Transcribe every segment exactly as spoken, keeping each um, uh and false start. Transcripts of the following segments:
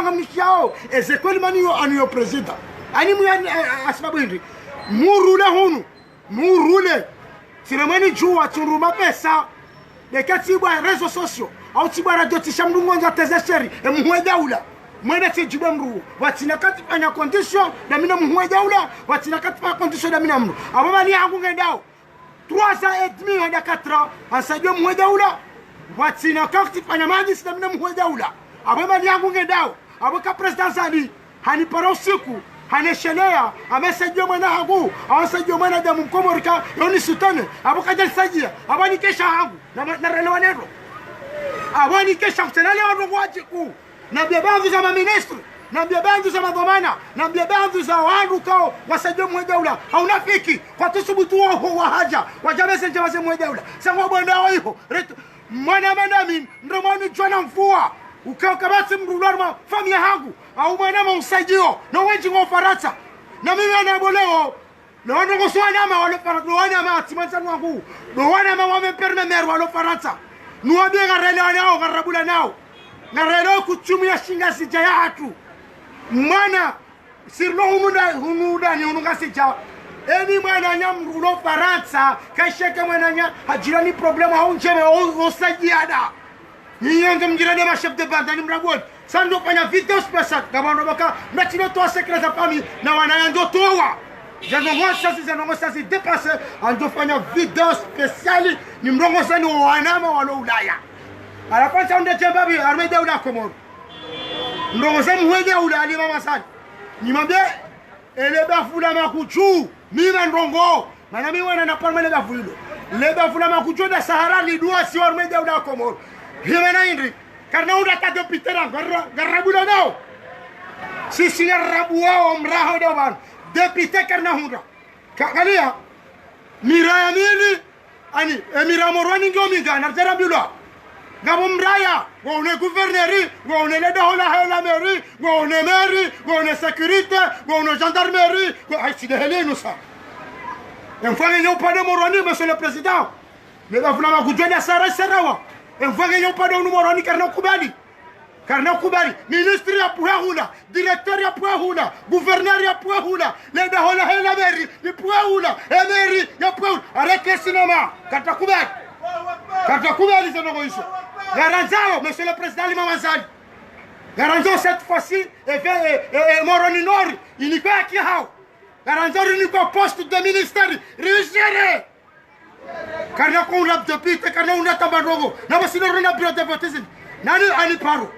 Ngamishiyao, eze kweli mani yo, anu yo président. Ani mu ya, a, a, a, sababu hindri. Murule hunu. Murule. Tsi le mwenyi djuwa, tsi ndru mapesa. Neka tsi bwa réseaux sociaux. Au tsi bwa radio tsi sha mndru ngonza teze sheri. E muhuu we daula. Mwene tsi djibu mndru. Watsina kati fanya condition. Dami na muhuu we daula. Watsina kati fanya condition dami na mndru. Abo mani yangu ngendao. Trois ans et demi handa quatre ans, hansaidia muhuu we daula. Watsina kati fanya madjisi dami na muhuu we daula. Abo mani yangu ngendao. Abo ka président Azali, hanipara usiku, haneshelea, amba saidia mwana hangu, amba saidia mwanadamu mkomori ka, yo ni sutene, abo kadja nisaidia, abo nikesha hangu, na, na relewa nero. Abo nikesha kutelele wandru wadjiku. Nambiye baadhwi za maministri, nambiye baadhwi za madhwamana, nambiye baadhwi za wandru kao wasaidia muhuu we daula. Ha unafiki, kwatsu subutu waho wahadja, wadja bese ndje waze muhuu we daula. Sangwa bwenda wa iho, retu, mwana madami, ndro mwana djuwa na mvua. Ukao kapvatsi mndru ulwa harumwa famiyi hangu, au mwana ma usaidio, na wendji ngo Farantsa. Na mimi ana boleo, no wandru ngoso wanama walo Farantsa, no wanama tsi mwandzani wangu. No wanama wa me père me mère walo Farantsa. Nuwambiye ngarelewa nao, ngarabula nao. Ngarelewa kutsumu ya shingazidja ya hatru. Mwana, sirilo hunu nda, hunu ndani, hunu Ngazidja. Eni mwananya mndru ulo Farantsa, kasheke mwananya, hadjira ni problème, hau ndjeme, o, o sajiada. Ni yonzo mdjira ne ma chef de bande, ni mraboni. Sa ndo fanya vidéo spéciale, ngapvo ndo baka, mnatsi no towa secret za famiyi, na wananya ndo towa. Zeno ngo sasi, zeno ngo sasi dépassé, ando fanya vidéo spéciale, ni mrongoza ni wanama walo Ulaya. Halafu sa ndo djemba bi, armée daula Komoro. Mrongoza muhuu we daula Ali Mama Sali. Nimwambiye, ele bavu la Makudju, mi mandrongo. Mana mi wana na parma le bavu lilo. Le bavu la Makudju nda Sahara lidua si armée daula Komoro. Hima na hindri. Karina hundra ta député ra, ngarra, ngarra bula nao. Sisi ngarra bua o mraho da wan. Député karina hundra. Ka, kaliya. Miraya mili. Ani, e mira Moroni ngiyo minga, na zera bilwa. Ngapvo mraya, ngwone gouverneur, ngwone le daho lahe la mairie, ngwone maire, ngwone sécurité, ngwone gendarmerie, ngwo, ayi, tsi de heli nusa. Emfanye nyo upande Moroni, monsieur le président. Ne bavu la Makudju nda Sahara sarawa. Emfanye nyo upande unu Moroni, karina kubali. Karina kubali, ministre ya pvwa hula, directeur ya pvwa hula, gouverneur ya pvwa hula, le daho lahe la mairie, li pvwa hula, e maire ya pvwa hula, arrêtez le cinéma, karta kubali. Karta kubali zeno ngo izo. Ngarandzao, monsieur le président Ali Mama Sali. Ngarandzao cette fois-ci, e, e, e, e, Moroni Nord, inikwe haki hao. Ngarandzao rinikwe poste de ministère, rigéré. Karina ko hundra député, karina hundra ta mandrongo. Na basi ndo rina bureau de vote zini. Nani ani paro.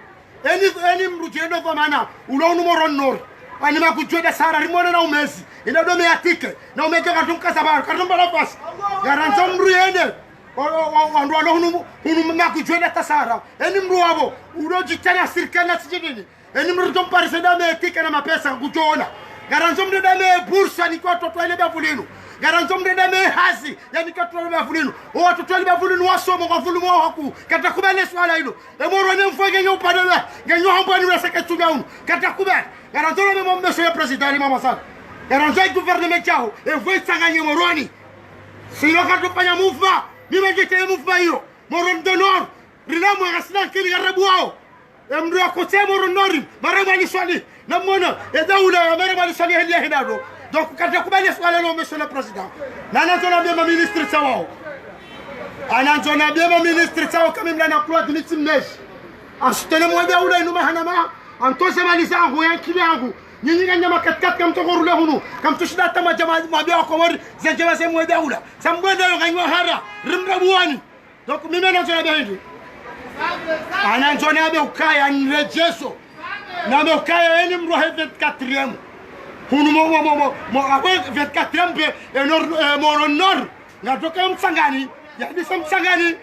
Eni, eni mdru djeno pvamana. Ulo unu Moroni Nord. Ani Makudju nda Sahara, rimwone na umezi. Ina ndo me atike. Na umezi katumka sababu. Karina mbala pasi. Ngarandzo mdru yende. O, o, o, wandru walo hunu, hunu Makudju nda ta Sahara. Eni mdru wapvo. Ulo djitana sirikali na sijinini. Eni mdru djo mparise dame tike na mapesa kudjona. Ngarandzo mdru dame bourse ni kwa watoto wale bavu linu. Ngarandzo mdru dame hazi, yani kwa watoto wale bavu linu. O watoto wale bavu linu wasomo kwa dhuluma wa haku. Karta kubali le swala ilo. E Moroni mfanye nyo upande la, ngenyo hambwa ni weseke tsunga unu. Karta kubali. Ngarandzo le memo monsieur le président Ali Mama Sali. Ngarandzo e gouvernement djaho, e mfwe itsanganye Moroni. Sino kartufanya mouvement, mi mendjite mouvement iyo. Moroni du Nord, rina mwa ngasina nkili ngarabu wao. E mdru ya kotse Moroni Nord, mara mwali swali. Na mwana, e daula ya mara mwali swali heli ya hinado. Donc, karta kubali swala lo, monsieur le président. Na nandzo nambiye ma ministre tsawao. Anandzo nambiye ma ministre tsawao kami mla na kulwa dini tsi mneji. Asutene mwa daula inu mahanama. Antoze mali zangu, ya nkili yangu. Nyinyi nganyama katikati kamtoko rule hunu. Kamtushinda hata madjama, mabia wa Komori, zendje waze mwe daula. Sa mbwende yo nganywa hara, rimrabuwani. Donc, mimi nandzo nambe hindri. Anandzo nambe ukaya niredjezo. Nambe ukaya eni mdru wahe vingt-quatrième. Hunu mo, mo, mo, mo, mo, akwe vingt-quatrième pe, e Nord, e Moroni Nord. Ngatoke Mtsangani, yadise Mtsangani.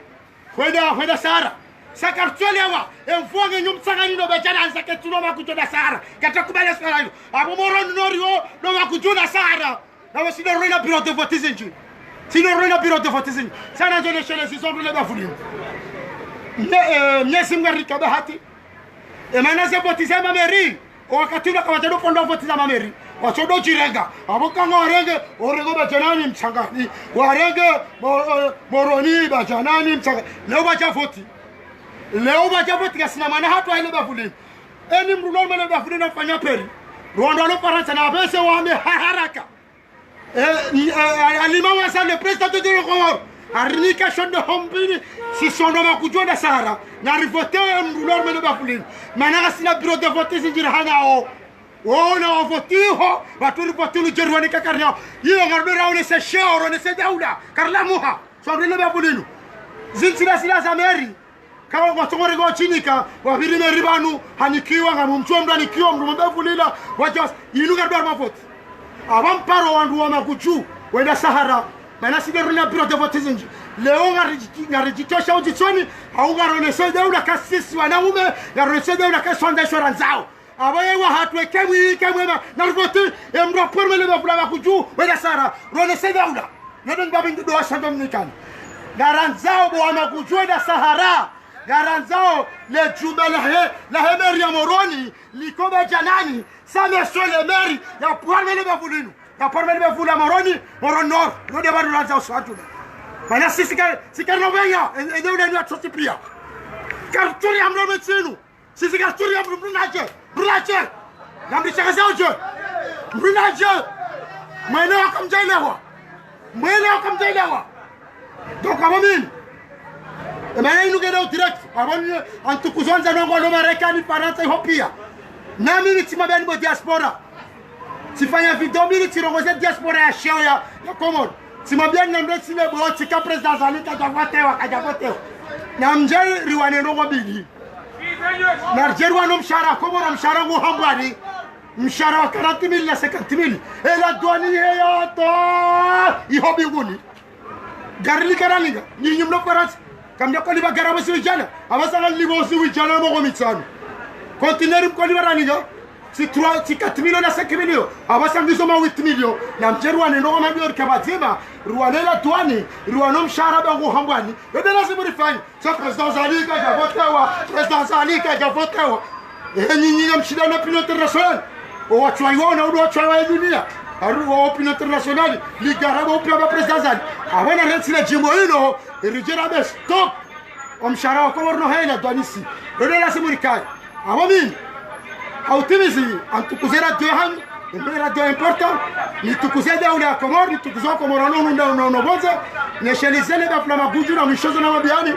Hwenda, hwenda Sahara. Sa kartsolewa, e mfwange nyo Mtsangani no Badjanani sa ketsuno Makudju nda Sahara. Karta kubali swala ilo. Apvo Moroni Nord yo, no Makudju nda Sahara. Na wasi ndo rwena bureau de vote zindji. Si ndo rwena bureau de vote zindji. Sa nandzo neshele zizo ndru le bavu linu. Mnye, eh, Mnyezi Mngu arike bahati. E mana ze vote za ma mairie. O wakati ula kawatsodo pondwa vote za ma mairie. Watsodo djirenga. Apvo kanga warenge, orenge Badjanani Mtsangani. Warenge, mo, eh, Moroni Badjanani Mtsangani. Leo wadja vote. Leo wadja vote ngasina mana hatru ahile bavu linu. Eni mdru lolo mene bafuni na fanya peri. Rwanda lo Farantsa na pese wame ha haraka. Eh, ni, eh, alima wa sa le président de la Comore. Harinika shonde ho mbili, si shonde makudju wenda Sahara. Na rivote mdru lolo mene bafuni. Mana ngasina bureau de vote zindji rahana o. Wona wavoti ho, watru rivoti lu djerwa ni kakarina. Iyo ngarudera one se sheo, one se daula. Karla muha. Shonde le bafuni nu. Zintsi la zila za meri. Kawa watsongore ngo chinika, waviri meri pvanu, hanikiwa, ngamumtsuwa mdru hanikiwa, mdru mbe vulila, wadja, inu ngarudwa mavoti. Apva mparo wandru wa makudju, wenda Sahara, mana si nde rina bureau de vote zindji. Leo ngaridji-, ngaridjitosha udjitsoni, hau ngaronese daula ka sisi wanaume, ngaronese daula ka swandza isho randzao. Apvo ye wahatru ekemwi, ekemwi ema, na rivoti, emdru apvo mele bafula makudju, wenda Sahara, ronese daula. Nado ni babi ngido wa shando mnikani. Ngarandzao bo wa makudju wenda Sahara. Ngarandzao le djumba lahe, lahe meri ya Moroni, likoba djanani, sa monsieur le maire, ya pvo mele bafulinu. Ya pvo mele bafula Moroni, Moroni Nord. Node badu randzao swatuna. Mana sisi ka, sika no beya, e, e, ule ni atrocity pia. Karturi amro metsinu. Sisi karturi ya mdru, mdru nadje, mdru nadje. Nambi shaka zao dje. Mdru nadje. Mwene wakamdjaelewa. Mwene wakamdjaelewa. Donc, apvo mimi. Emana inu ngena direct. Apvo mimi, antukuzo wandza nongo lo Marekani, Farantsa, iho pia. Na mimi tsimwambiani bo diaspora. Tsifanya video mbili tsirongoze diaspora ya sheo ya, ya Komoro. Tsimwambiani nambe tsine bo, tsika président Azali kadjavotewa, kadjavotewa. Na mdje riwane ndrongo mbili. Na ridje riwane mshahara, Komoro mshahara ngu hambwani. Mshahara wa quarante mille na cinquante mille. Ela douane heya ta. Iho mbinguni. Gari lika ralinga. Nyinyi mlo Farantsa. Kamdja kwalipva gari apvo si wijana. Apvasa ngalipvo si wijana moko mitsanu. Conteneur mkwalipva ralinga. Si trois, si quatre millions na cinq millions. Apvasa ngizo ma huit millions. Na mdje riwane ndrongo mabio rike pvadzima. Riwane la douane. Riwane mshahara ba ngu hambwani. Yo nde lazimu rifanye. Sa président Azali kadjavotewa, président Azali kadjavotewa. Eh, nyinyi na mshinda na opinion internationale. O watru wa iwana, o watru wa dunia. Haru wa opinion internationale, ligara bo pia ba président Azali. Apvo na rentsi le djimbo ilo, ridjera be stop. O mshahara wa Komoro no hela douane si. Yo nde lazimu rikaye. Apvo mimi, hautimizi, antukuze radio hanyu, embe radio important, nitukuze daula ya Komoro, nitukuze Komoro no nunda no no bonze, neshelize le bafula makudju na mishozo na mabiani,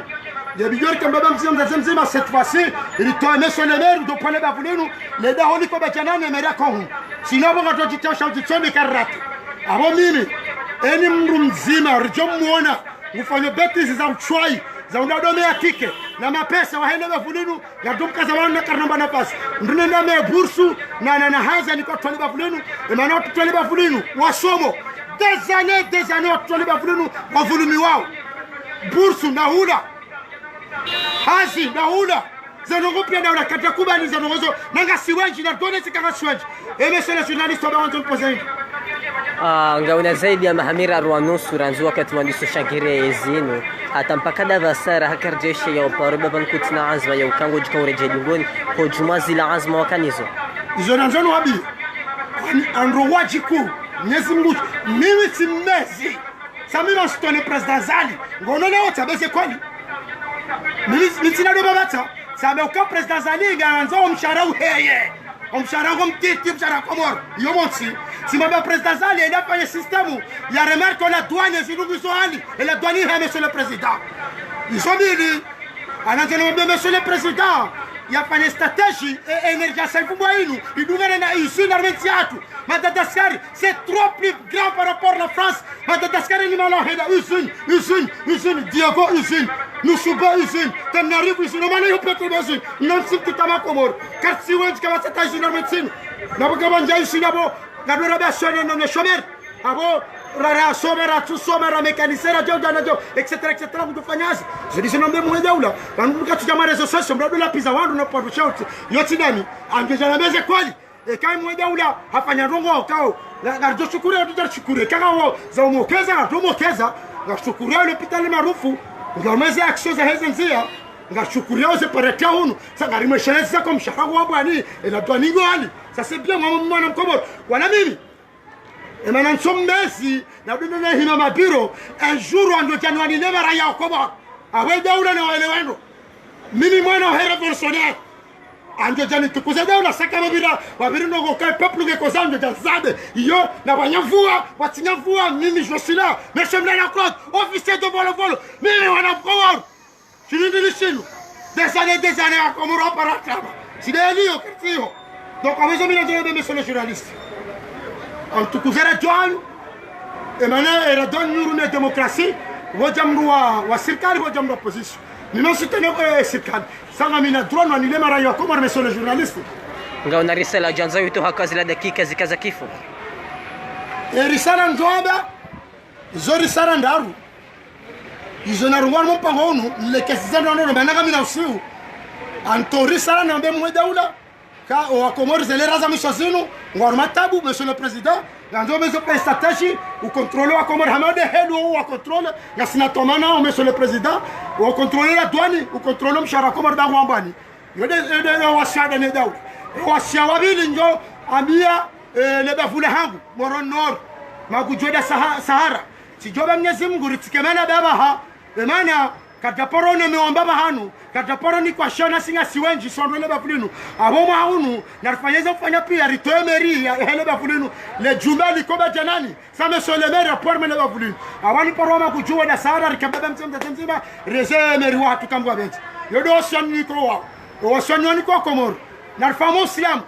ye bidjori kamba ba mzima, mzaze mzima, cette fois-ci, ili towe monsieur le maire, ndo pvale bafulinu, le daho likoba djanani, mera kongu. Sino bo ngato djitosha udjitsoni karati. Apvo mimi, eni mdru mzima, ridjo mwona, ufanyo bêtises za utswayi, za unda dome ya ticket, na mapesa, wahele bafulinu, ngadumkaza wana karnamba nafasi. Ndrine na me bourse, na, na, na hazi ni kwa twali bafulinu, emana watru twali bafulinu, wasomo. Des années, des années watru twali bafulinu, wavulumiwao. Bourse, na hula. Hazi, na hula. Zandrongo pia daula kadjakubali zandrongo zo, na ngasi wendji, na done zika ngasi wendji. E monsieur le journaliste, waba wandzo mpoze. Ah, ngawuna zaidi ya maha miraru na nusu randzi wakati mwandiso shangire ezinu. Hata mpaka dapvasa raha karidjeshe ya uparo baba nkutsina anzma ya uka ngodjika uredjei dingoni, hodjumwa zila anzma wakanazo. Izo nandzo nuwambiye. Ani, andro wadjiku, Mwenyezi Mungu, mimi tsi mmezi. Sa mimi nsitone président Azali, ngono leo tsabeze kweli. Mimi, mimi tsina ndo baba tsa, sa me uka président Azali, ngandzo omshahara uheye. Omshahara ngo mtiti, mshahara Komoro. Iyo montsi. Tsimwambe président Azali, ende afanye système ya remarque la douane, zilungu izo hali, e la douane ihe, monsieur le président. Izo mbili, anandzo namwambe monsieur le président, yafanye stratégie, e, e énergie sa ifumbwa inu, idungane na usine armée yatru. Madagascar, c'est trop plus grand par rapport à la France. Madagascar ni mala heda usine, usine, usine, Diego usine, Nusuba usine, Tenerife usine, omana yo pétrole usine. Non, si tu tama Komoro. Kartsi wendji kama sata usine na médecine. Na bo kama ndja usine abo, ngadora ba sone no ne chômeur. Abo, ra, ra chômeur, ra tu chômeur, ra mécanicien, ra djo, djo, djo, et cetera, et cetera, kutufanya hazi. Zidi sino mbe mwe daula. Wanu mkatsu kama réseaux sociaux, mdru dola pizza wandru na pwadu shout. Yo tsi nami, angeja na meze kweli. Eka mwe daula hafanya ndrongo kao, nga, ngaridjo shukuru, ngaridjo shukuru. Eka wo za umokeza, ngaridjo mokeza. Ngashukuru l'hôpital maarufu, ngameze action za heze ndzia. Ngashukuru ze pareta hunu. Sa ngarimwesheleza ko mshahara wa bwani, e la douane ngo hali. Ça c'est bien, mwana, mwana Mkomoro. Wana mimi. Emana ntso mmezi, na dundu na hima mabiro, un jour wandru djanwani ne mara ya Komoro. Awe daula na wale wandru. Mimi mwana wa révolutionnaire. Andjo djani tukuze daula saka babira, babiri no goka peuple nge koza andjo dja zabe. Iyo, na banyavua, batsinyavua, mimi je suis là. Monsieur Mlala Claude, officier de Volovolo, mimi wana Komoro. Shilindi lishinu. Des années, des années, à Komoro, para kama. Sida yaliyo, kertiyo. Donc, à mesure, mina djana, monsieur le journaliste. Antukuze radio anu. Emana, era don nyuru ne démocratie. Wodja mdru wa, wa sirikali, wodja mdru wa opposition. Mimi soutenir, eh, sirikali. Sanga mina droit no anile marayo ya Komoro, monsieur le journaliste. Ngauna risala djandza wito haka zila dakika zika za kifu. E risala ndjwamba, zo risala ndraru. Izo narungwa harumwa mpango unu, lekesiza ndraru no, mana ngamina usiu. Anto risala nambe mwe daula. Ka, o Wakomori zele raza mwiso zinu, ngwari matabu, monsieur le président, ngandzo mezo pe stratégie, u contrôler Wakomori, hama de helu wa contrôler, ngasina tomana, o monsieur le président, u contrôler la douane, u contrôler mshahara Komori dangu wambani. Yo de, yo de, yo wasiya de ne daula. Yo wasiya wa pvili ndjo, ambia, eh, le bavula hangu, Moro Nord, magudjwe da Saha-, Sahara. Tsidjomba Mnyezi Mungu, ritike mana baba ha, emana, kadjaparo ne meomba bahanu, kadjaparo ni kwa shana singa siwenji sondro le bavulinu. Abo mwa unu, narifanyeze kufanya pia ritoe meri ya hele bavulinu. Le djumba likoba djanani, sa monsieur le maire ya porme le bavulinu. Awani paro magudjwe da Sahara, rikababa mzima, mzima, reze meri watu kambwa benzi. Yo do oswani niko wao. Oswani waniko wa Komoro. Narifamu Usilamu.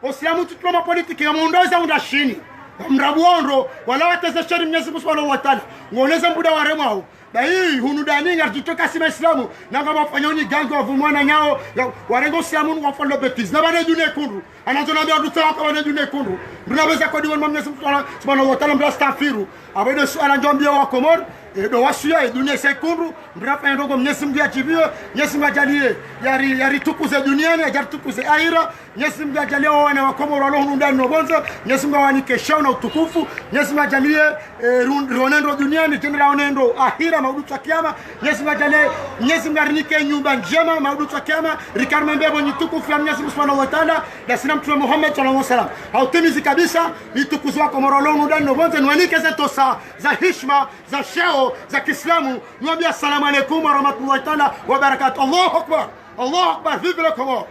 Osilamu tutuloma politiki ya mundo eza unda shini. Ya mrabu ondro, wala wateze sheri Mnyezi Mungu Subhanahu wa Ta'ala. Ngoleze mbuda waremwao. Bayi, hunu dani, ngari tutoka sima Islamu. Nanga wafanya uni gangi wa vumwana nyao. Ya, warengo Usilamu nu wafanya bêtise. Na bane dune kundu. Anandzo na mbia dutsa waka bane dune kundu. Nduna beza kwa diwan Mnyezi Mungu Subhanahu wa Ta'ala, mbia astaghfiru. Abo de suala ndjo ambia wa Komori. E, do wasuya, e, dunia isa ikundru, mdru afanye ndrongo Mnyezi Mungu yadjibiwe, Mnyezi Mungu adjalie, yari, yaritukuze duniani, yadjaritukuze ahira, Mnyezi Mungu adjalie wana wa Komoro walo hunu ndani no pvondze, Mnyezi Mungu awanike sheo na utukufu, Mnyezi Mungu adjalie, e, run-, rone ndro duniani, djende raone ndro ahira, maudu tsa kiyama, Mnyezi Mungu adjalie, Mnyezi Mungu arinike nyumba ndjema, maudu tsa kiyama, rikari mwe mbepvo nyitukufu ya Mnyezi Mungu Subhanahu wa Ta'ala, na sina Mtrume Muhammad sallallahu alaihi wasallam. Hautimizi kabisa, itukuzi wa Komoro walo hunu ndani no pvondze, nwanike ze tosa, za hishma, za sheo, za kiislamu, nwambia assalamu alaikum wa rahmatullahi ta'ala wa barakatuh. Allahu Akbar, Allahu Akbar, vive le Comores.